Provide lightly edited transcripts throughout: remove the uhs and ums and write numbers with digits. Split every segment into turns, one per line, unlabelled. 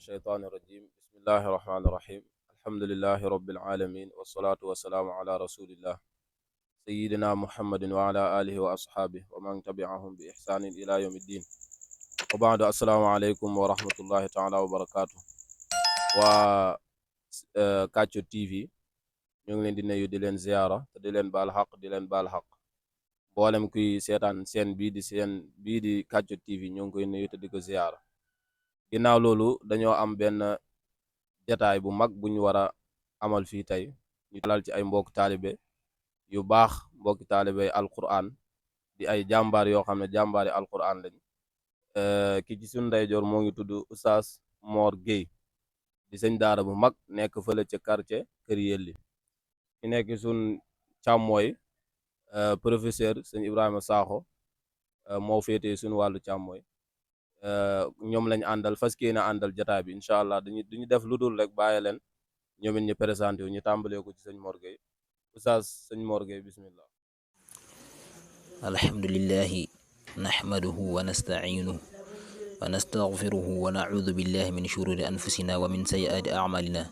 الشيطان الرجيم بسم الله الرحمن الرحيم الحمد لله رب العالمين والصلاة والسلام على رسول الله سيدنا محمد وعلى آله وأصحابه ومن تبعهم بإحسان إلى يوم الدين وبعد السلام عليكم ورحمة الله تعالى وبركاته و Kàcco TV ñu ngi leen di nuyu di leen ziyaara te di leen baal xaq di leen baal xaq mboolem kuy seetaan seen bii di Kàcco TV ñu ngi koy nuyu te di ko ziyaara ginnaaw loolu dañoo am benn jataay bu mag bu ñu war a amal fii tey ñu dalal ci ay mbokk taalibe yu baax mbokki taalibe alquran di ay jàmbaar yoo xam ne jàmbaari alquran lañ ki ci suñ ndeyjoor moo ngi tudd Oustaz Mor Gueye di sëñ daara bu mag nekk fële ca quartier Kër Yelli ki nekk suñ càmmooy professeur sëñ Ibrahima Sakho moo féetee suñ wàllu càmmooy ñoom lañ àndal fas yéene àndal jataay bi incha allah duñu def lu dul rek bàyyi leen ñoom it ñu présenté wu ñu tàmbalee ko ci sëñ Mor Gueye Oustaz sëñ Mor Gueye bismillah.
alhamdulillahi nahmaduhu wa nasta'inuhu wa nastaghfiruhu wa na'udhu billahi min shururi anfusina wa min sayyiati a'malina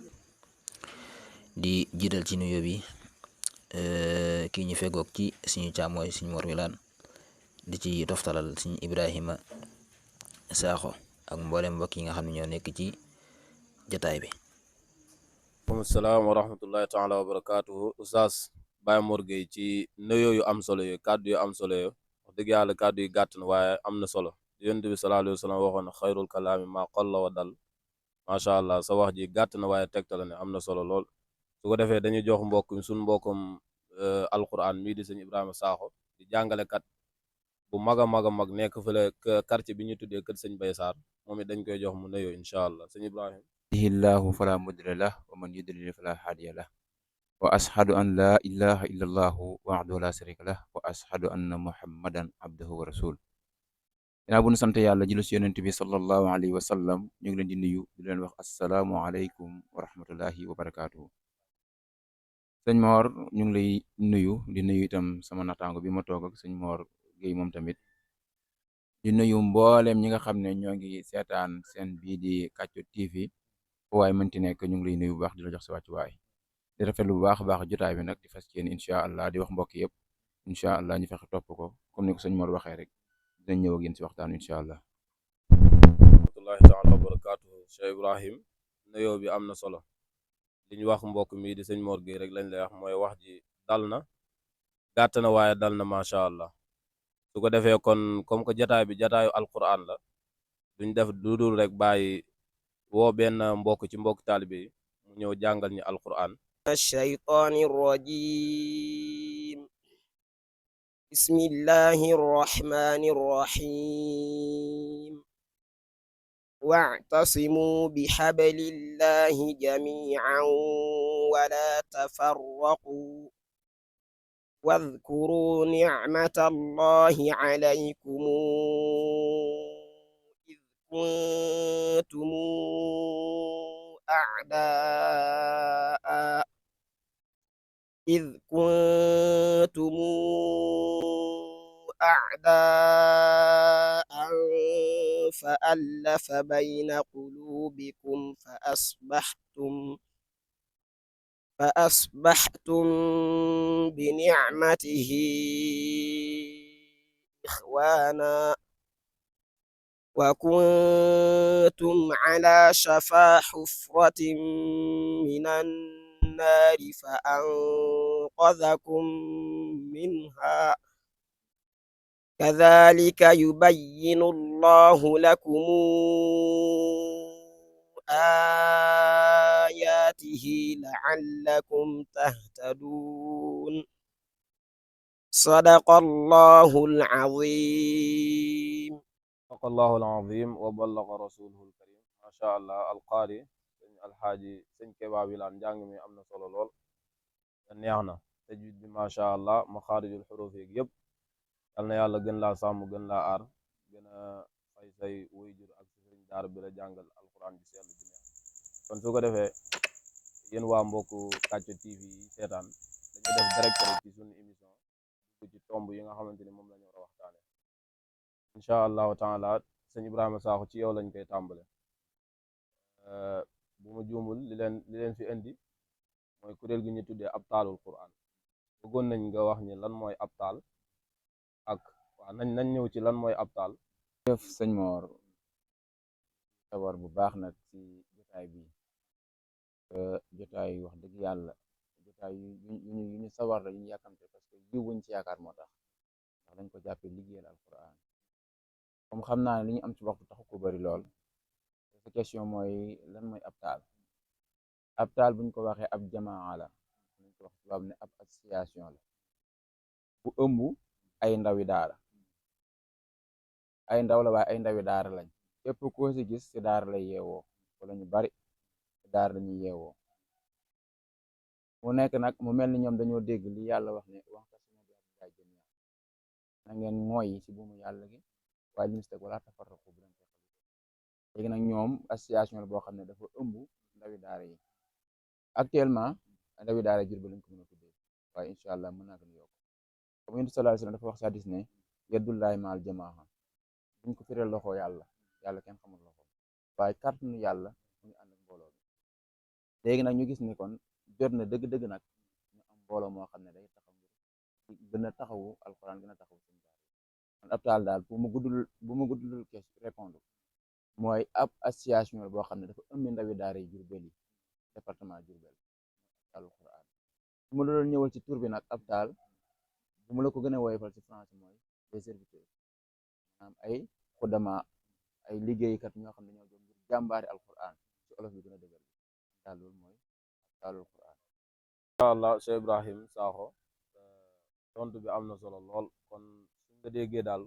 di jiital ci nuyo bi kii ñu fegoog ci suñu càmmooy suñu Mor Wilane di ci toftalal suñu Ibrahima Sakho ak mboolem mbokk yi nga xam ne ñoo nekk ci jataay bi.
waaleykum salaam wa rahmatullahi taala wa barakatuhu Oustaz Baye Mor Gueye ci nuyoo yu am solo yooyu kàddu yu am solo yooyu wax dëgg yàlla kàddu yu gàtt na waaye am na solo yonent bi sallallahu alayhi wa sallam waxoon na xayrul kalaami maa qalla wa dal macha allah sa wax ji gàtt na waaye tegtale ne am na solo lool su ko defee dañuy jox suñ mbokkum alquran mii di sëñ Ibrahima Sakho di jàngalekat bu mag a mag a mag nekk fële quartier bi ñu tuddee kër sëñ Bay Sarr moom it dañ koy jox mu nuyoo incha allah sëñ Ibrahima.
yahdihillahu fala mudilla lah wa man yudlil fala hadiya lah wa ashhadu an la ilaha illa allahu wahdahu la sharika lah wa ashhadu anna muhammadan abduhu wa rasul dinaa bu nu sant yàlla julli ci yonent bi sallallahu alayhi wa sallam ñu ngi leen di nuyu di leen wax assalaamu aleykum wa rahmatullahi wa barakatuhu sëñ Mor ñu ngi lay nuyu di nuyu itam sama nattaango bi ma toog ak sëñ Mor Gueye moom tamit di nuyu mboolem ñi nga xam ne ñoo ngi seetaan seen bii di Kàcco TV waaye mënti nekk ñu ngi lay nuyu bu baax di la jox sa wàccuwaay di rafetlu bu baax a baax jotaay bi nag di fas yéene incha allah di wax mbokk yëpp incha allah ñu fexe topp ko comme ni ko sëñ Mor waxee rek dinañ ñëw ak yéen si waxtaan incha allah.
rahmatullahi taala wa barakatuhu Cheikh Ibrahim nuyoo bi am na solo li ñu wax mbokk mii di sëñ Mor Gueye rek lañ lay wax mooy wax ji dal na gàtt na waaye dal na macha allah su ko defee kon comme que jataay bi jataayu alquran la duñ def lu dul rek bàyyi woo benn mbokk ci mbokk taalibe yi mu ñëw jàngal ñi alquran.
الشيطان الرجيم بسم الله الرحمن الرحيم واعتصموا بحبل الله جميعا ولا تفرقوا واذكروا نعمة الله عليكم إذ كنتم أعداء فألف بين قلوبكم فأصبحتم بنعمته إخوانا وكنتم على شفا حفرة من النار فأنقذكم منها كذلك يبين الله لكم آياته لعلكم تهتدون صدق الله العظيم
sadaqallahu al-azim wa ballaga rasuluhu al-karim macha allah alqaari sëñ alxaaji sëñ Keba Wilane njàng mi am na solo lool te neex na tajwid bi macha allah maxaarijul xuruuf yeeg yëpp yal na yàlla gën laa sàmm gën laa aar gën a fay say waajur ak sëñ daara bi la jàngal alquran bi sell bi neex kon su ko defee yéen waa mbokku Kàcco TV yi seetaan dañu def direct rek ci suñu émission dugg ci tomb yi nga xamante ni moom la ñu war a waxtaane incha allahu taala sëñ Ibrahima Sakho ci yow lañ koy tàmbale bu ma juumul li leen fi indi mooy kuréel gi ñu tuddee abtaalul Qur'an. bëggoon nañ nga wax ni lan mooy abtaal ak waaw nañ ñëw ci lan mooy abtaal.
jëf sëñ Mor sawar bu baax nag ci jotaay bi jotaay wax dëgg yàlla jotaay yu ñu sawar la yu ñu yàkkamte parce que yiw wuñ ci yaakaar moo tax ndax dañ ko jàppee liggéeyal alquran comme xam naa ne li ñu am ci waxtu taxu ko bari lool sa question mooy lan mooy abtaal buñ ko waxee ab jamaa la dañ ko wax tubaab ne ab association la bu ëmb ay ndawi daara ay ndaw la waaye ay ndawi daara lañ képp koo ci gis ci daara lay yeewoo wala ñu bari ci daara lañuy yeewoo mu nekk nag mu mel ni ñoom dañoo dégg li yàlla wax ne wa'tasimu bihablillahi jamii'an na ngeen mooy ci buumu yàlla gi waaye li mu si teg wala tafarraqu bu leen teqali léegi nag ñoom association la boo xam ne dafa ëmb ndawi daara yi actuellement ndawi daara Jurbel lañ ko mën a tuddee waaye incha allah mën naa gën a yokk comme Yonent sallallahu alayhi wasallam dafa wax ci hadiis ne yadullahi ma'al jamaa buñ ko firee loxo yàlla kenn xamul loxo waaye kàttanu yàlla mu ngi ànd ak mbooloo bi léegi nag ñu gis ni kon jot na dëgg-dëgg nag ñu am mbooloo moo xam ne day taxaw gën a taxawu alxuraan gën a taxawu suñu daara kon abtaal daal bu ma guddul répondre mooy ab association boo xam ne dafa ëmb ndawi daara yi Jurbel yi département Jurbel alxuraan bu ma doon ñëwal ci tur bi nag abtaal bu ma la ko gën a woyofal ci français mooy des serviteurs maanaam ay xudama ay liggéeykat ñoo xam ne ñoo doon ngir jàmbaari alquran ci olof bi gën a dëgër daal loolu mooy abtaalul quran.
incha allah Cheikh Ibrahim Sakho tontu bi am na solo lool kon suñ nga déggee daal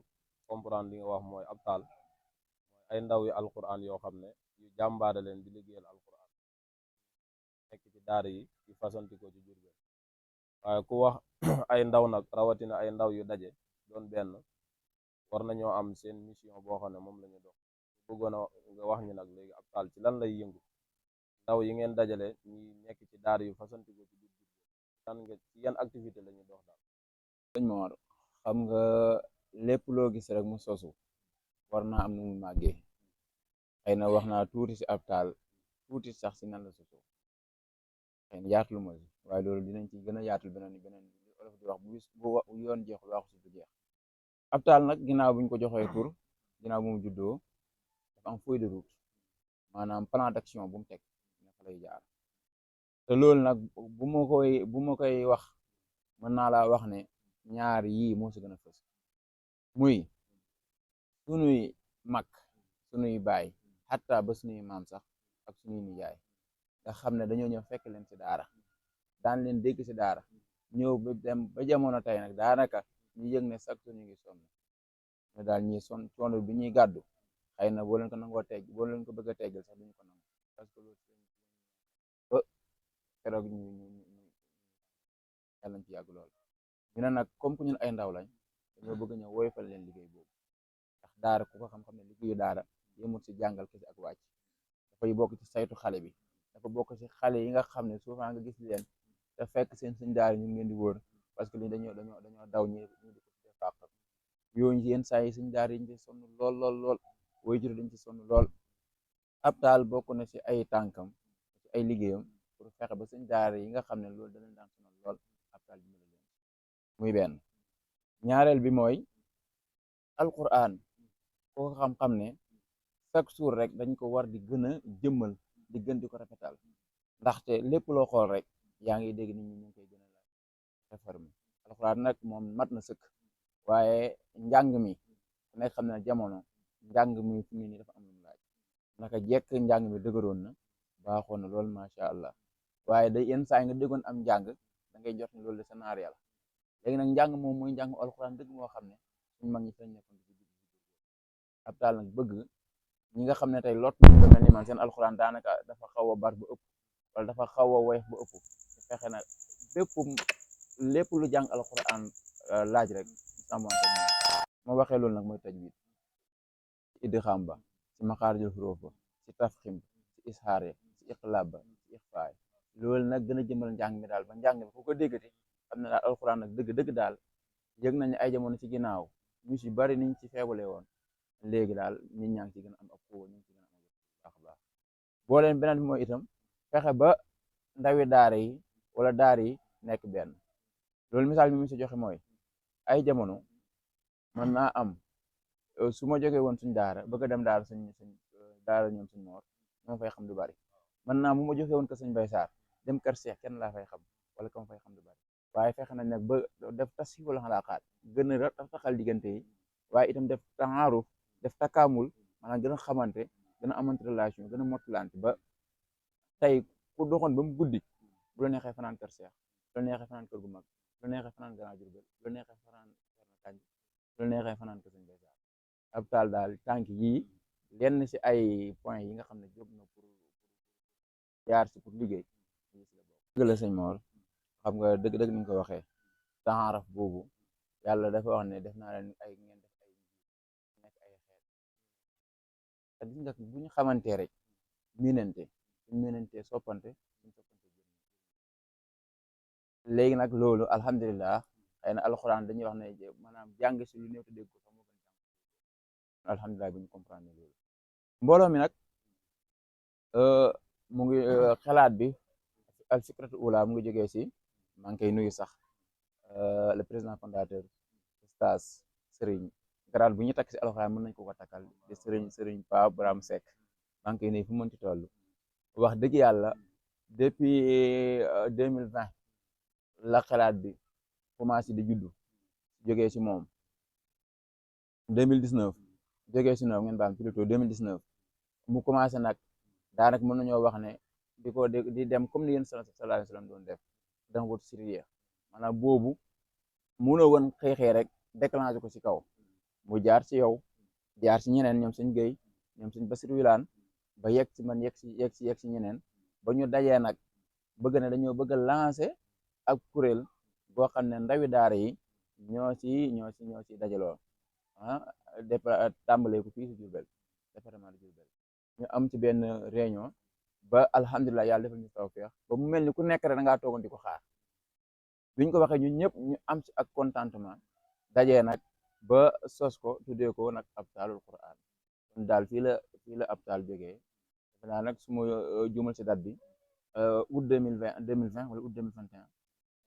comprendre li nga wax mooy abtaal mooy ay ndaw yi alquran yoo xam ne yu jàmbaare leen di liggéeyal alquran nekk ci daara yi di fasanti ko ci Jurbel waaye ku wax ay ndaw nag rawatina ay ndaw yu daje doon benn war nañoo am seen mission boo xam ne moom la ñu dox bëggoon a nga wax ñi nag léegi abtaal ci lan lay yëngu ndaw yi ngeen dajale ñi nekk ci daara yu fasanti ko ci biir lan nga ci yan activité la ñuy dox daal.
sëñ Mor xam nga lépp loo gis rek mu sosu war naa am nu mu màggee xëy na wax naa tuuti si abtaal tuuti sax si nan la sosu xëy na yaatul ma waaye loolu dinañ ci gën a yaatul beneen olof di wax bu yoon jeexul waxu si du jeex abtaal nag ginnaaw buñ ko joxee tur ginnaaw bu mu juddoo dafa am feuille de route maanaam plan d'action bu mu teg ne fa lay jaar te loolu nag bu ma koy wax mën naa laa wax ne ñaar yii moo si gën a fës muy sunuy mag sunuy baay xatta ba sunuy maam sax ak sunuy nijaay nga xam ne dañoo ñëw fekk leen ci daara daan leen dégg ci daara ñëw ba dem ba jamono tey nag daanaka ñu yëg ne sax ñu ngi sonn ne daal ñi coono bi ñuy gàddu xëy na boo leen ko nangoo tegg boo leen ko bëgg a teggal sax duñu ko nangu parce que loolu ba keroog yàlla ci yàgg lool ñu ne nag comme que ñun ay ndaw lañ dañoo bëgg ñëw woyofal leen liggéey boobu ndax daara ku ko xam-xam ne liggéeyu daara yemul ci jàngal kese ak wàcc dafay bokk ci saytu xale bi dafa bokk ci xale yi nga xam ne souvent nga gis leen te fekk seen daara ñu ngi leen di wóor parce que li dañoo daw ñi di ko ci fàq yooyu yenn saa yi suñ daara yi ñu ci sonn lool woy jur dañ ci sonn lool abtaal bokk na ci ay tànkam ci ay liggéeyam pour fexe ba suñ daara yi nga xam ne loolu danañ daan sonal lool abtaal bi leen muy benn ñaareel bi mooy alquran koo xam-xam ne chaque jour rek dañ ko war di gën a jëmmal di gën di ko rafetal ndaxte lépp loo xool rek yaa ngi dégg nit ñi ñu ngi koy gën a réforme alquran nag moom mat na sëkk waaye njàng mi ku nekk xam ne jamono njàng mi fi mu nii dafa am lu mu laaj naka jekk njàng mi dëgëroon na baaxoon na loolu macha allah waaye day yenn saa yi nga déggoon am njàng da ngay jot ne loolu de scénario la léegi nag njàng moom mooy njàng alquran dëgg moo xam ne suñu mag ñi fi lañ nekkoon ci biir abtaal nag bëgg ñi nga xam ne tey lot nañ ba mel ni man seen alquran daanaka dafa xaw a bar ba ëpp wala dafa xaw a woyof ba ëpp fexe na lépp lu jàng alquran laaj rek sàmmante ma waxee loolu nag mooy tajwid ci idgham ba ci maxaarijul xuruuf ba ci tafxim ci ishaar ya ci iqlaab ba ci ixfaay loolu nag gën a jëmal njàng mi daal ba njàng mi fu ko déggati xam ne daal alquran nag dëgg daal yëg nañu ay jamono ci ginnaaw ñu si bari niñ ci feebalee woon léegi daal nit ñaa ngi ci gën a am ak ñu ngi ci gën a am baax a baax boo leen beneen bi mooy itam fexe ba ndawi daara yi wala daara yi nekk benn. loolu misaal mi mu si joxe mooy ay jamono mën naa am su ma jógee woon suñ daara bëgg a dem daara suñ daara ñoom suñ moor moo fay xam du bari. mën naa bu ma jógee woon ko suñ bay saar dem kër Seex kenn laa fay xam wala kam fay xam du bari. waaye fexe nañ nag ba def tasfiihul xalaqaat gën a taxal diggante yi waaye itam def taaruf def takaamul maanaam gën a xamante gën a amante relation gën a mottalante ba tey ku doxoon ba mu guddi bu la neexee fanaan kër Seex bu la neexee fanaan kër gu mag bu la neexee fanaan Grand Diourbel bu la neexee fanaan Kànj bu la neexee fanaan kër Sëñ Bay Saar hôpital daal tànk yii lenn si ay point yi nga xam ne jóg na pour jaar si pour liggéey dëgg la sëñ Mor xam nga dëgg-dëgg ni nga ko waxee taaraf boobu yàlla dafa wax ne def naa leen ay ngeen def ay nekk ay xeet te gis nga bu ñu xamante rek miinante suñ miinante soppante suñ soppante léegi nag loolu alhamdulilah xëy na alxuraan dañuy wax ne maanaam jàng si lu néew te dégg ko sax moo gën jàng alhamdulilah bi ñu comprendre loolu mbooloo mi nag mu ngi xalaat bi al fikratu ula mu ngi jógee si maa ngi koy nuyu sax le président fondateur Oustaz Serigne grade bu ñu takk si alxuraan mën nañ ko takkal di Serigne Pa Braham Seck maa ngi koy nuyu fu mu mënti toll wax dëgg yàlla depuis 2020 la xalaat bi commencé di juddu jógee si moom 2019 jógee si moom ngeen baal plutôt 2019 mu commencé nag daanaka mën nañoo wax ne di dem comme ni yéen sallallahu alayhi wa sallam doon def dans votre siriya maanaam boobu mënoo woon xeexee rek déclenché ko si kaw mu jaar ci yow jaar si ñeneen ñoom suñ Géy ñoom suñ Basiru Wilaan ba yegg si man yegg si ñeneen ba ñu dajee nag bëgg ne dañoo bëgg a lancer ak kuréel boo xam ne ndawi daara yi ñoo ci dajaloo tàmbalee ko fii si Diourbel département de Diourbel ñu am ci benn réunion ba alhamdulilah yàlla defal ñu tawfeex ba mu mel ni ku nekk rek da ngaa toogoon di ko xaar biñ ko waxee ñun ñëpp ñu am ci ak contentement dajee nag ba sos ko tuddee ko nag Abtaalul Quran kon daal fii la Abtaal jógee defe naa nag su ma juumal si date bi août 2020 wala août 2021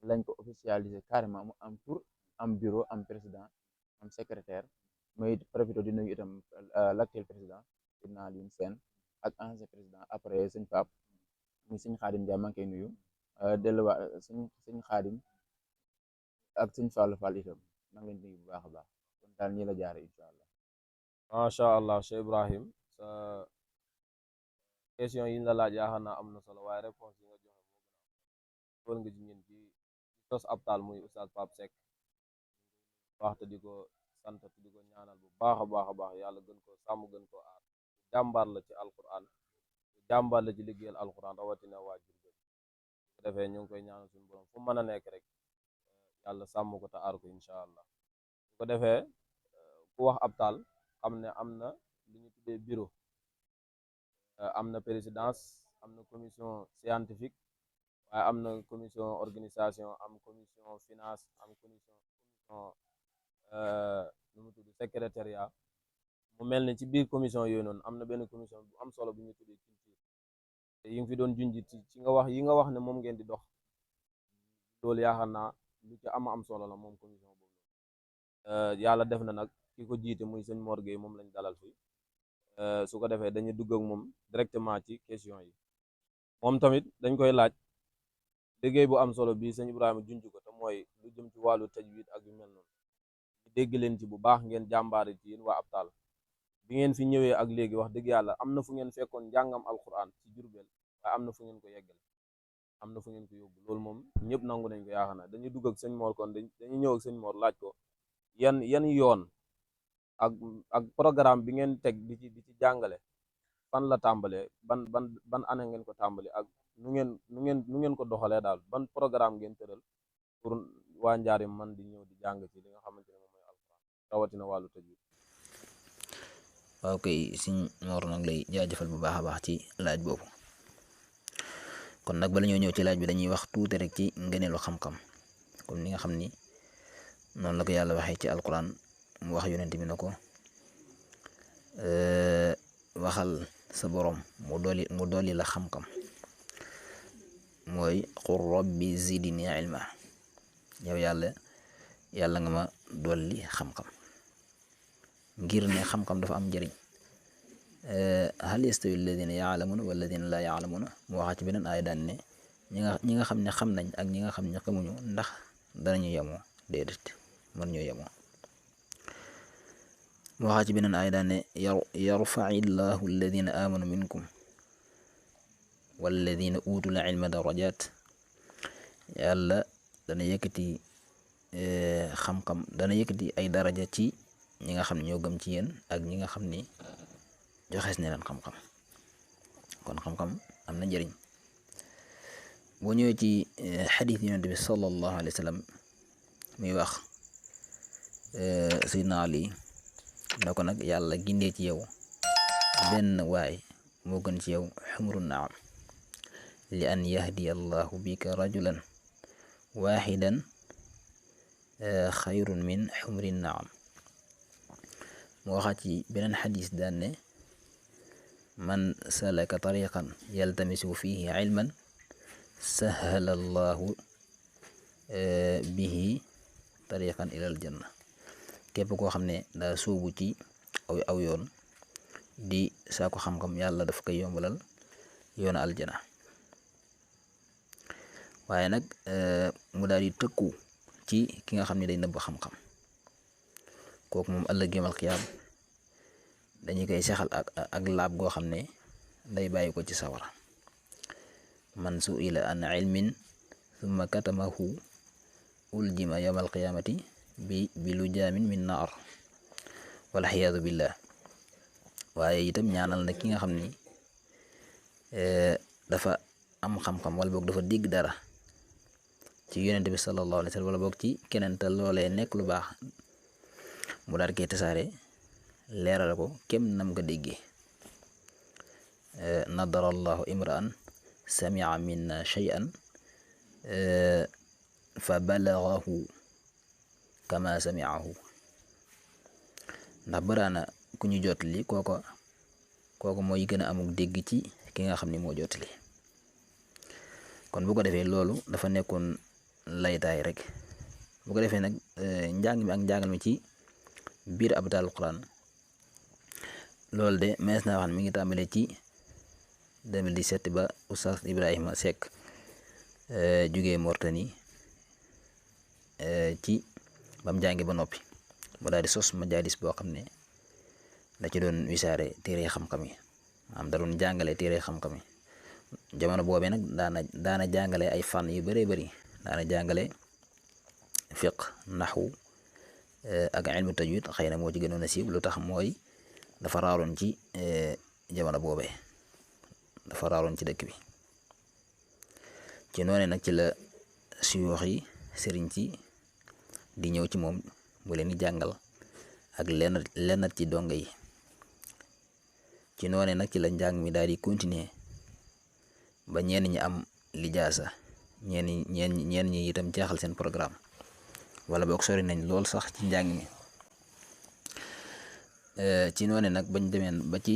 lañ ko officialisé carrément mu am tour am bureau am président am secrétaire may profité di nuyu itam l'actuel président Seydina Alioune Sène ak ancien président après sëñ Pape muy sëñ Xaadim Ndiaye maa ngi koy nuyu delluwaat sëñ Xaadim ak sëñ Fallou Fall itam maa ngi leen di nuyu bu baax a baax kon daal ñii la jaare incha allah.
macha allah Cheikh Ibrahim sa question yi ñu la laaj yaakaar naa am na solo waaye réponse yi nga joxe moo gën a nga ci ñun ci sos Abtaal muy Oustaz Pape Seck wax te di ko sant te di ko ñaanal bu baax a baax yàlla gën ko sàmm gën ko aar jàmbaar la ci alquran jàmbaar la ci liggéeyal alquran rawatina waa Jurbel bu defee ñu ngi koy ñaanal suñu borom fu mën a nekk rek yàlla sàmm ko te aar ko incha allah bu ko defee ku wax Abtaal xam ne am na lu ñu tuddee bureau am na présidence am na commission scientifique waaye am na commission organisation am commission finance am commission nu mu tudd secrétariat mu mel ne ci biir commission yooyu noonu am na benn commission bu am solo bu ñu tuddee culture te yi nga fi doon junjit ci nga wax yi nga wax ne moom ngeen di dox loolu yaakaar naa lu ci am solo la moom commission boobu yàlla def na nag ki ko jiite muy sëñ Mor Gueye moom lañ dalal fii su ko defee dañuy dugg ak moom directement ci question yi moom tamit dañ koy laaj liggéey bu am solo bii sëñ Ibrahima junj ko te mooy lu jëm ci wàllu tajwid ak yu mel noonu dégg leen ci bu baax ngeen jàmbaare ci yéen waa Abtaal bi ngeen fi ñëwee ak léegi wax dëgg yàlla am na fu ngeen fekkoon njàngam alquran ci Jurbel waaye am na fu ngeen ko yeggale am na fu ngeen ko yóbbu loolu moom ñëpp nangu nañ ko yaakaar naa dañuy dugg ak sëñ Mor kon dañuy ñëw ak sëñ Mor laaj ko yan yoon ak programme bi ngeen teg di ci jàngale fan la tàmbalee ban année ngeen ko tàmbale ak nu ngeen ko doxalee daal ban programme ngeen tëral pour waa Njaaréem man di ñëw di jàng ci li nga xamante ne moom mooy alquran rawatina wàllu tajwid.
waaw kay sëñ Mor nag lay jaajëfal bu baax a baax ci laaj boobu kon nag bala ñoo ñëw ci laaj bi dañuy wax tuuti rek ci ngëneelu xam-xam comme ni nga xam ni noonu la ko yàlla waxee ci alquran mu wax yonent bi na ko waxal sa boroom mu dolli la xam-xam mooy qul rabbi zidni ilma yow yàlla nga ma dolli xam-xam ngir ne xam-xam dafa am njëriñ. hal yastawi alladina yaalamuna walladina laa yaalamuna mu waxaat ci beneen aaya daan ne ñi nga xam ne xam nañ ak ñi nga xam ne xamuñu ndax danañu yemoo, déedéet mën ñoo yemoo. mu waxaat ci beneen aaya daan ne yarfaci llahu alladina amanu minkum walladina utul ilma darajat yàlla dana yëkkati xam-xam dana yëkkati ay daraja ci ñi nga xam ne ñoo gëm ci yéen ak ñi nga xam ni joxees ne leen xam-xam. kon xam-xam am na njëriñ. boo ñëwee ci xadiis yonent bi sallallahu alayhi wa sallam muy wax Sayyidina Ali na ko nag yàlla gindee ci yow benn waay moo gën ci yow xumru naam li an yahdiya allahu bika rajulan waxidan xayrun min xumri naam. mu waxaat ci beneen xadis daan ne man salaka tariqan yaltamisu fihi ilman sahala allahu bihi tariqan ilal janna. képp koo xam ne daa sóobu ci aw yoon di saako xam-xam yàlla daf koy yombalal yoonu aljana. waaye nag mu daal di tëkku ci ki nga xam ne day nëbb xam-xam kooku moom ëllëg yawmal qiyaam dañu koy saxal ak laab goo xam ne day bàyyi ko ci sawara. man su'ila an ilmin thumma katamahu uljima yawmal qiyaamati bi lujaamin min naar wal xiyaadu billah. waaye itam ñaanal na ki nga xam ni dafa am xam-xam wala boog dafa dégg dara ci yonent bi sallallahu alayhi wa sallam wala boog ci keneen te loolee nekk lu baax mu daal koy tasaare leeral ko kem nam nga déggee. nadara allahu imraan samia minna shay'an fa balagahu kama samiahu. ndax baraana ku ñu jotali kooko mooy gën a amuk dégg ci ki nga xam ni moo jotali. kon bu ko defee loolu dafa nekkoon laytaay rek. bu ko defee nag njàng mi ak njàngal mi ci biir abdal quran loolu de mees naa wax mi ngi tàmbalee ci 2017 ba Oustaz Ibrahima Seck jugee Mortani ci bam jàngi ba noppi mu daal di sos majalis boo xam ne da ci doon wisaare téere xam-xam yi am da doon jàngale téere xam-xam yi. jamono boobee nag daana jàngale ay fànn yu bëree bëri. daana jàngale fiq naxwu ak ilmu tajwid xëy na moo ci gënoon a siiw lu tax mooy dafa raaroon ci jamono boobee dafa raaroon ci dëkk bi. ci noone nag ci la suyoox yi sëriñ ci di ñëw ci moom bu leen di jàngal ak lenn ci donga yi. ci noone nag ci la njàng mi daal di continuer ba ñenn ñi am lijaasa ñenn ñi itam jeexal seen programme wala boog sori nañ lool sax ci njàng mi. ci noone nag bañ demeen ba ci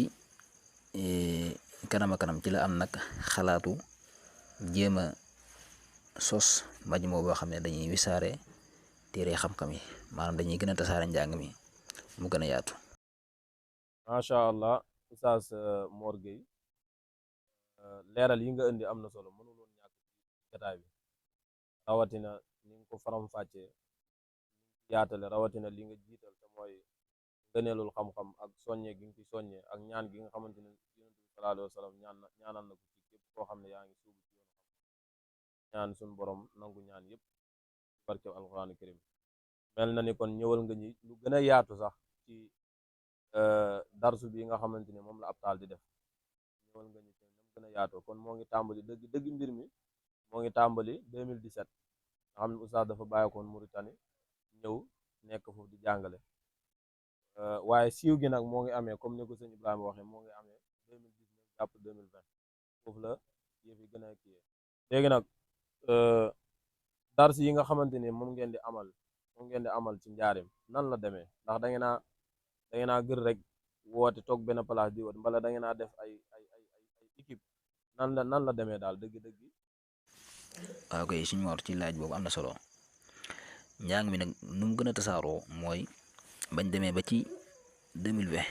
kanam a kanam ci la am nag xalaatu jéem a sos majmoo boo xam ne dañuy wisaare téere xam-xam yi maanaam dañuy gën a tasaare njàng mi mu gën a yaatu.
macha allah Oustaz Mor Gueye leeral yi nga indi am na solo mënuloon ñàkk ci jotaay bi rawatina ni nga ko faram-fàccee yaatale rawatina li nga jiital te mooy gëneelul xam-xam ak soññe gi nga ci soññe ak ñaan gi nga xamante ne yonent bi sallallahu alayhi wa sallam ñaanal na ko ci képp koo xam ne yaa ngi suubu ci yoonu xam ñaan suñu borom nangu ñaan yëpp barke alquranu karim. mel na ni kon ñëwal nga ñi lu gën a yaatu sax ci darsu bi nga xamante ne moom la ab taal di def ñëwal nga ñu te nam gën a yaatoo kon moo ngi tàmbali dëgg mbir mi moo ngi tàmbali 2017 nga xam ne oustaz dafa bàyyikoon Mauritanie ñëw nekk foofu di jàngale waaye siiw gi nag moo ngi amee comme ni ko sëñ Ibrahima waxee moo ngi amee 2019 jàpp 2020 foofu la yëf yi gën a kiyee. léegi nag dars yi nga xamante ni moom ngeen di amal ci njaarim nan la demee ndax da ngeen a gër rek woote toog benn place di woote mbala da ngeen a def ay équipe nan la demee daal dëgg-dëgg.
waaw kay suñu Mor ci laaj boobu am na solo. njàng mi nag nu mu gën a tasaaroo mooy bañ demee ba ci 2020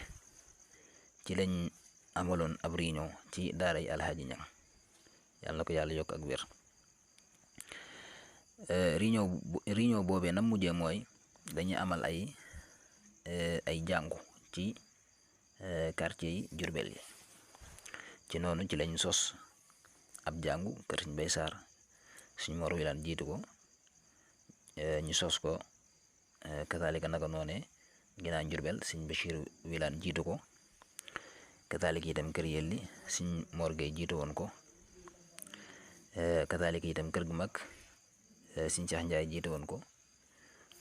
ci lañ amaloon ab réunion ci daara yi Alxaaji Ñang yàlla na ko yàlla yokk ak wér. réunion boobee nam mujjee mooy dañuy amal ay jàngu ci quartier yi Jurbel yi. ci noonu ci lañ sos ab jàngu kër Sëñ Bay Saar Sëñ Mor Wilane jiitu ko. ñu sos ko kazalika naka noone ginnaaw Jurbel Sëñ Bachir Wilane jiitu ko kazalika itam kër Yelli Sëñ Mor Gueye jiitu woon ko kazalika itam kër gu mag Sëñ Cheikh Ndiaye jiitu woon ko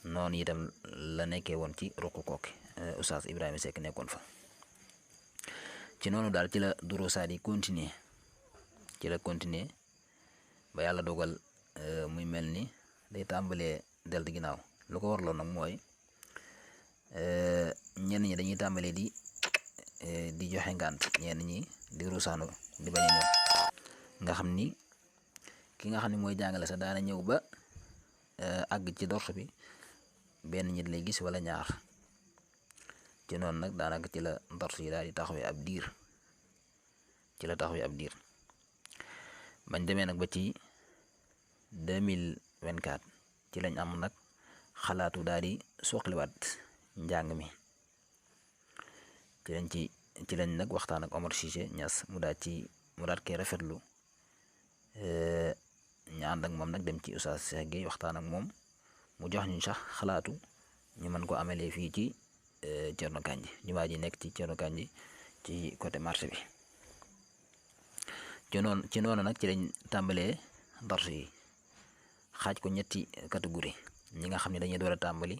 noonu itam la nekkee woon ci ruq kooki Oustaz Ibrahima Seck nekkoon fa. ci noonu daal ci la durusaat yi continuer ba yàlla dogal muy mel ni day tàmbalee deltu ginnaaw. lu ko warloon nag mooy ñenn ñi dañuy tàmbalee di joxe ngànt ñenn ñi di rusaanu di bañ a ñëw nga xam ni ki nga xam ne mooy jàngale sax daana ñëw ba àgg ci dors bi benn nit lay gis wala ñaar. ci noonu nag daanaka ci la dors yi daal di taxawee ab diir bañ demee nag ba ci 2024 ci lañ am nag xalaatu daal di soxliwaat njàng mi ci lañ nag waxtaan ak Omar Cissé Niass mu daat koy rafetlu ñu ànd ak moom nag dem ci Oustaz Cheikh Gueye waxtaan ak moom mu jox ñu sax xalaatu ñu mën ko amalee fii ci Thierno Kandji jumaa ji nekk ci Thierno Kandji ci côté marché bi. ci noonu nag ci lañ tàmbalee dars yi xaaj ko ñetti catégorie ñi nga xam ne dañuy door a tàmbali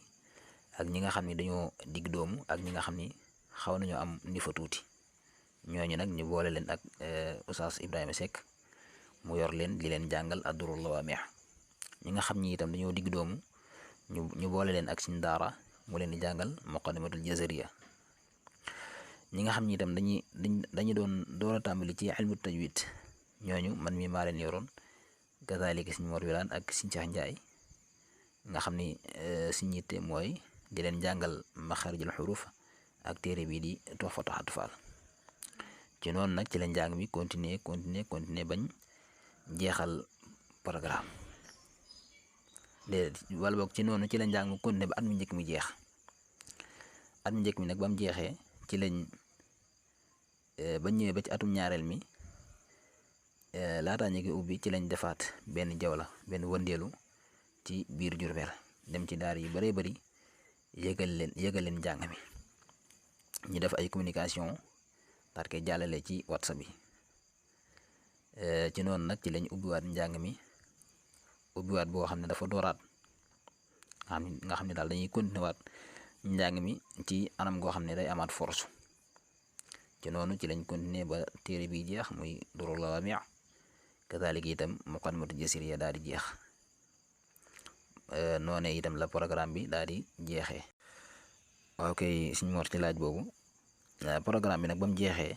ak ñi nga xam ne dañoo digg doomu ak ñi nga xam ni xaw nañoo am niveau tuuti ñooñu nag ñu boole leen ak Oustaz Ibrahima Seck mu yor leen di leen jàngal ad-durrul lawaami' ñi nga xam ni itam dañoo digg doomu ñu boole leen ak suñ daara mu leen di jàngal muqaddimatul jazariya ñi nga xam ni itam dañu doon door a tàmbali ci ilmu tajwid ñooñu man mi maa leen yoroon kazalika Sëñ Mor Wilane ak Sëñ Cheikh Ndiaye nga xam ni suñ yitte mooy di leen jàngal maxaarijul xuruf ak téere bii di Tuhfatul Atfal. ci noonu nag ci la njàng mi continuer bañ jeexal programme wala boog ci noonu ci la njàng mi continuer ba at mu njëkk mi jeex. at mu njëkk mi nag ba mu jeexee ci lañ bañ ñëwee ba ci atum ñaareel mi laataa ñu koy ubbi ci lañ defaat benn jawla benn wëndeelu ci biir Jurbel dem ci daar yu bëree bëri yëgal leen njàng mi ñu def ay communication daal koy jàllale ci WhatsApp bi ci noonu nag ci lañ ubbiwaat njàng mi ubbiwaat boo xam ne dafa dooraat nga xam ne daal dañuy continuer waat njàng mi ci anam goo xam ne day amaat force. ci noonu ci lañ continuer ba téere bi jeex muy durrul lawaami' kazaalika itam muqaddimatul jazariya daal di jeex noonee itam la programme bi daal di jeexee. waaw kay Sëñ Mor ci laaj boobu programme bi nag ba mu jeexee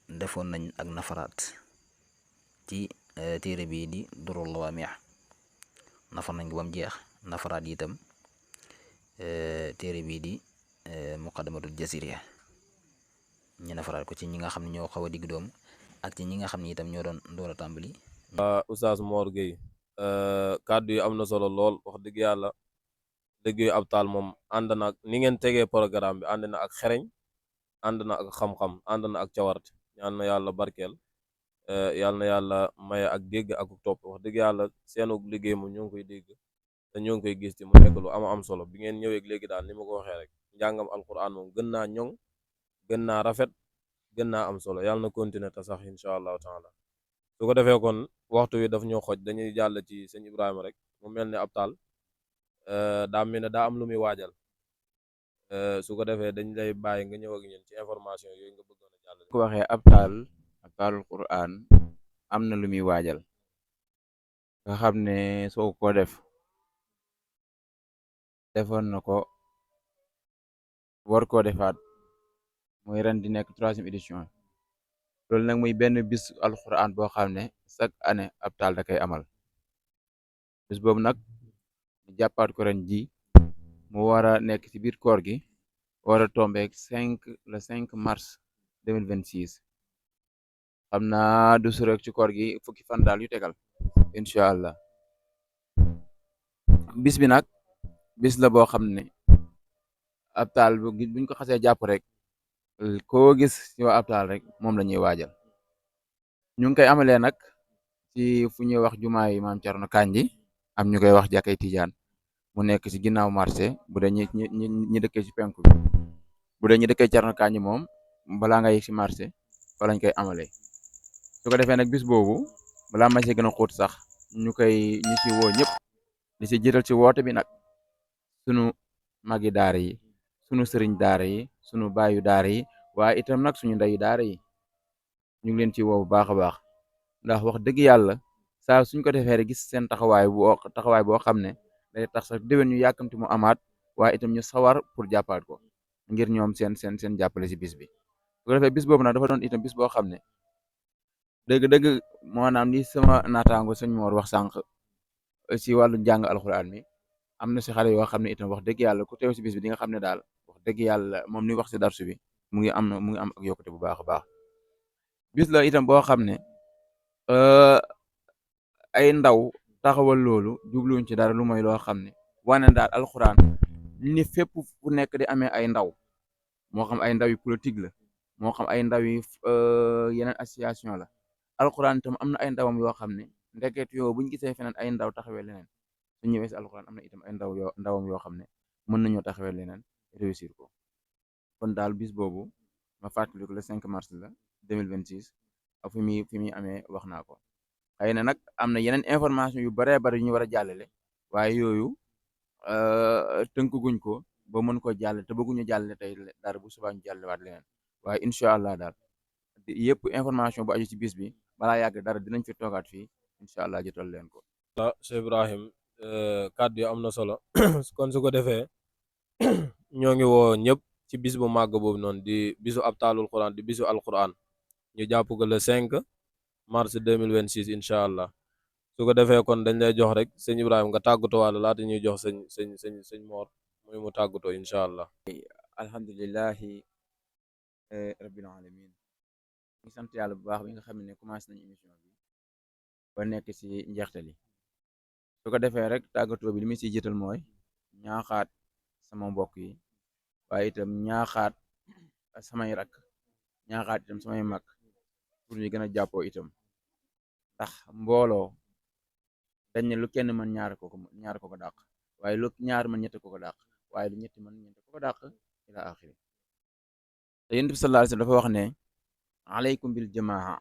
defoon nañ ak nafaraat ci téere bii di durrul lawaami' nafar nañ ko ba mu jeex nafaraat itam téere bii di muqaddamatul jazariya ñu nafaraat ko ci ñi nga xam ne ñoo xaw a digg doom ak ci ñi nga xam ne itam ñoo doon door a tàmbali.
Oustaz Mor Gueye kàddu yi am na solo lool wax dëgg yàlla liggéeyu Abtal moom ànd na ak ni ngeen tegee programme bi ànd na ak xereñ ànd na ak xam-xam ànd na ak cawarte ñaan na yàlla barkeel yàlla na yàlla maye ak dégg ak topp wax dëgg yàlla seenu liggéey moom ñoo ngi koy dégg te ñoo ngi koy gis ci mu nekk lu am solo bi ngeen ñëwee léegi daal ni ma ko waxee rek njàngam alquran moom gën naa ñoŋ gën naa rafet gën naa am solo yàlla na continuer te sax incha allahu taala su ko defee kon waxtu wi daf ñoo xoj dañuy jàll ci sëñ Ibrahima rek mu mel ni Abtal daa mel ne daa am lu muy waajal su ko defee dañ lay bàyyi nga ñëw ak ñun ci information yooyu nga bëggoon a jàll.
ko waxee Abtalul Quran am na lu muy waajal nga xam ne soo ko defoon na ko war koo defaat mooy ren di nekk 3e édition loolu nag muy benn bis alxuraan boo xam ne chaque année ab taal da koy amal bis boobu nag ñu jàppaat ko ren ji mu war a nekk ci biir koor gi war a tombeek le 5 mars 2026 xam naa du surek ci koor gi fukki fan daal yu tegal incha allah bis bi nag bis la boo xam ne ab taal buñ ko xasee jàpp rek koo gis ci waa ab taal rek moom la ñuy waajal ñu ngi koy amalee nag ci fu ñuy wax jumaa yi maam Cerno Kanji am ñu koy wax jàkkay Tijaan mu nekk ci ginnaaw marché bu dee ñi dëkkee ci penku bi bu dee ñi dëkkee Cerno Kanji moom balaa nga yegg ci marché fa lañ koy amalee su ko defee nag bis boobu balaa ma ci gën a xóot sax ñu ci woo ñëpp di ci jiital ci woote bi nag sunu magi daara yi sunu sëriñ daara yi sunu baayu daara yi waaye itam nag suñu ndeyu daara yi ñu ngi leen ci woo bu baax a baax ndax wax dëgg yàlla saa suñ ko defee rek gis seen taxawaay boo xam ne day tax sax déwén ñu yàkkamti mu amaat waaye itam ñu sawar pour jàppaat ko ngir ñoom seen jàppale ci bis bi su ko defee bis boobu nag dafa doon itam bis boo xam ne dëgg-dëgg maanaam li sama naataango sëñ Moor wax sànq ci wàllu njàng alxuraan mi am na ci xale yoo xam ne itam wax dëgg yàlla ku teew ci bis bi di nga xam ne daal wax dëgg yàlla moom ni wax ci darsu bi mu ngi am ak yokkute bu baax a baax bis la itam boo xam ne ay ndaw taxawal loolu jubluwuñ ci dara lu mooy loo xam ne wane daal alxuraan ni fépp fu nekk di amee ay ndaw moo xam ay ndaw yi politique la moo xam ay ndaw yi yeneen association la alxuraan itam am na ay ndawam yoo xam ne ndeket yoo buñ gisee feneen ay ndaw taxawee leneen su ñëwee si alxuraan am na itam ay ndawam yoo xam ne mën nañoo taxawee leneen réussir ko kon daal bis boobu ma fàttaliku le 5 mars la 2026 ak fi muy amee wax naa ko xëy na nag am na yeneen information yu baree bari yu ñu war a jàllale waaye yooyu tënkuguñ ko ba mën ko jàll te bëgguñu jàllale tey dara bu subaa ñu jàllewaat leneen waaye incha allah daal yëpp information bu aju ci bis bi balaa yàgg dara dinañ fi toogaat fii incha allah jotal leen ko.
la Cheikh Ibrahim kàddu yi am na solo kon su ko defee ñoo ngi woo ñëpp ci bis bu màgg boobu noonu di bisu abtaalul quran di bisu alquran ñu jàpp ko le 5 mars 2026 incha allah su ko defee kon dañ lay jox rek sëñ Ibrahima nga tàggatoo wala laata ñuy jox sëñ Mor muy mu tàggatoo incha allah.
alhamdulilahi rabbil alamin ñu sant yàlla bu baax bi nga xam ne commencé nañu émission bi ba nekk ci njeextali su ko defee rek tàggatoo bi li muy ciy jiital mooy ñaaxaat sama mbokk yi waaye itam ñaaxaat samay rak ñaaxaat itam samay mag pour ñu gën a jàppoo itam ndax mbooloo dañ ne lu kenn mën ñaar ko dàq waaye lu ñaar mën ñett ko dàq waaye lu ñetti mën ñeent ko dàq ila axiri te yonent bi sallallahu alayhi wasallam dafa wax ne alaykum bil jamaa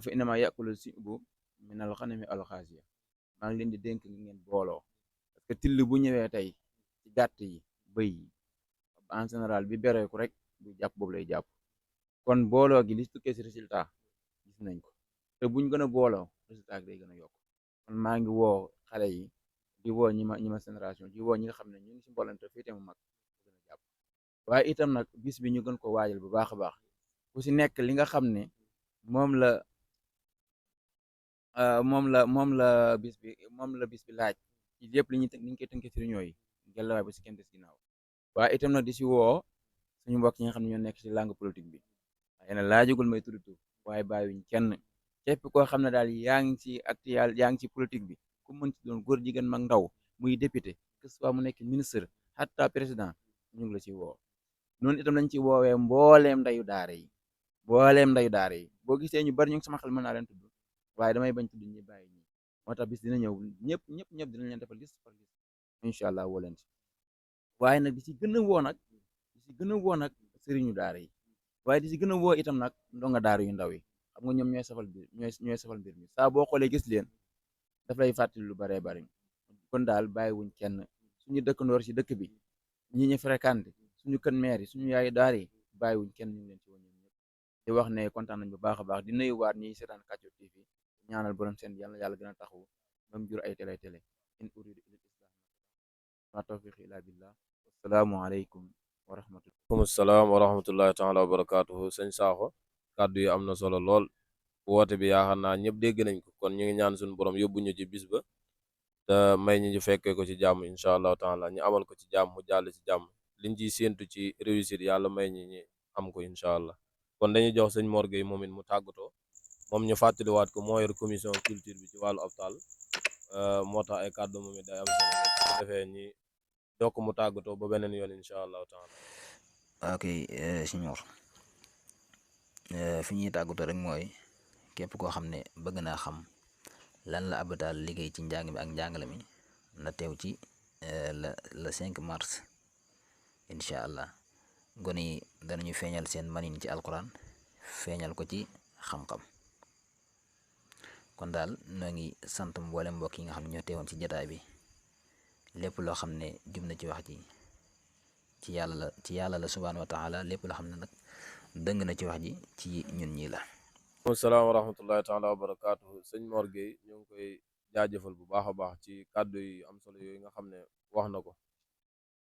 fa innama yakulu sibu min al xanami al xaasiya maa ngi leen di dénk ngeen booloo parce que till bu ñëwee tey ci gàtt yi bëy yi en général bi bereeku rek bu jàpp boobu lay jàpp kon booloo gi li tukkee ci résultat gis nañ ko te buñ gën a booloo résultat day gën a yokk kon maa ngi woo xale yi di woo ñi ma génération di woo ñi nga xam ne ñu ngi ci mboolante fii te mu mag gën a jàpp waaye itam nag bis bi ñu gën ko waajal bu baax a baax ku ci nekk li nga xam ne moom la bis bi laaj ci lépp li ñu koy tënkee ci réunion yi ngelawaay ba ci kenn des ginnaaw waaye itam nag di ci woo suñu mbokk yi nga xam ne ñoo nekk ci langue politique bi waaye nag laajugul may tudd waaye bàyyiwuñ kenn képp koo xam ne daal yaa ngi ci politique bi ku mën ci doon góor jigéen mag ndaw muy député que soit mu nekk ministre hatta président ñu ngi la ci woo noonu itam lañ ci woowee mbooleem ndayu daara yi boo gisee ñu bari ñu ngi sama xel mën naa leen tudd waaye damay bañ tudd ñi bàyyi ñi moo tax bis dina ñëw ñëpp dinañ leen defal liste par liste incha allah woo leen ci waaye nag di ci gën a woo nag sëriñu daara yi waaye di ci gën a woo itam nag ndonga daara yu ndaw yi xam nga ñoom ñooy safal mbir mi saa boo xoolee gis leen daf lay fàttali lu baree bari kon daal bàyyiwuñ kenn suñu dëkkandoor ci dëkk bi ñi ñu fréquenté suñu kën maire yi suñu yaay daara yi bàyyiwuñ kenn ñu ngi leen ci woon ñoom ñëpp di wax ne kontaan nañ bu baax a baax di nuyuwaat ñi seetaan Kajoor TV ñaanal borom seen yàlla gën a taxawu bam jur ay télé in uridu illa islah ma tawfiqi illa billah wassalaamu aleykum wa rahmatullah.
aleykum salaam wa rahmatullahi taala wa barakaatuhu. Sëñ Sakho kàddu yi am na solo lool, woote bi yaakaar naa ñëpp dégg nañ ko, kon ñu ngi ñaan suñu borom yóbbu ñu ci bis ba te may ñu fekkee ko ci jàmm incha allahu taala, ñu amal ko ci jàmm mu jàll ci jàmm, liñ ciy séentu ci réussite yàlla may ñi am ko incha allah. kon dañuy jox sëñ Mor Gueye moom it mu tàggatoo, moom ñu fàttaliwaat ko moo yor commission culture bi ci wàllu hôpital, moo tax ay kàddu moom it day am solo lool su ko defee ñi dokk mu tàggatoo ba beneen yoon incha allahu taala.
ok Signor, fi ñuy tàggatoo rek mooy képp koo xam ne bëgg naa xam lan la hôpital liggéey ci njàng mi ak njàngale mi na teew ci le 5 mars incha allah. gone yi danañu feeñal seen manin ci alquran, feeñal ko ci xam-xam. kon daal noo ngi sant mboolem mbokk yi nga xam ne ñoo teewoon ci jataay bi. lépp loo xam ne jum na ci wax ji ci yàlla la subhaanahu wa taala, lépp loo xam ne nag dëng na ci wax ji ci ñun ñii la.
asalaam wa rahmatullahi taala wa barakaatuhu. Sëñ Mor Gueye ñu ngi koy jaajëfal bu baax a baax ci kàddu yi am solo yooyu nga xam ne wax na ko,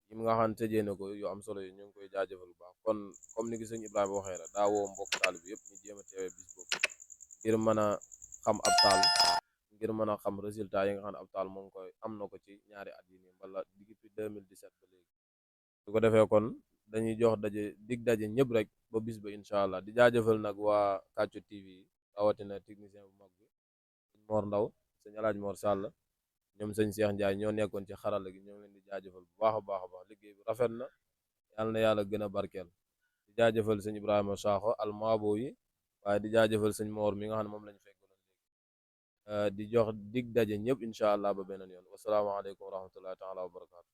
yi nga xam ne tëjee na ko yu am solo yi ñu ngi koy jaajëfal bu baax. kon comme ni ki sëñ Ibrahima waxee rek daa woo mbokk taal bi yëpp ñu jéem a teewee bis boobu ngir mën a xam ab taal, ngir mën a xam résultat yi nga xam ne ab taal moo ngi koy am na ko ci ñaari at yi nii wala depuis 2017 ba léegi. su ko defee kon dañuy jox dig daje ñëpp rek ba bis ba incha allah. di jaajëfal nag waa Kàccu TV yi, rawatina technicien bu mag bi sëñ Mor Ndaw, sëñ Alaaj Mor Sall, ñoom sëñ Cheikh Ndiaye ñoo nekkoon ci xarala gi, ñoo ngi leen di jaajëfal bu baax a baax a baax. liggéey bi rafet na, yàlla na yàlla gën a barkeel. di jaajëfal sëñ Ibrahima Sakho almaabo yi, waaye di jaajëfal sëñ Mor mi nga xam ne moom lañ fekk di jox dig daje ñëpp incha allah ba beneen yoon. wasalaamaaleykum wa rahmatullahi taala wa barakaatu.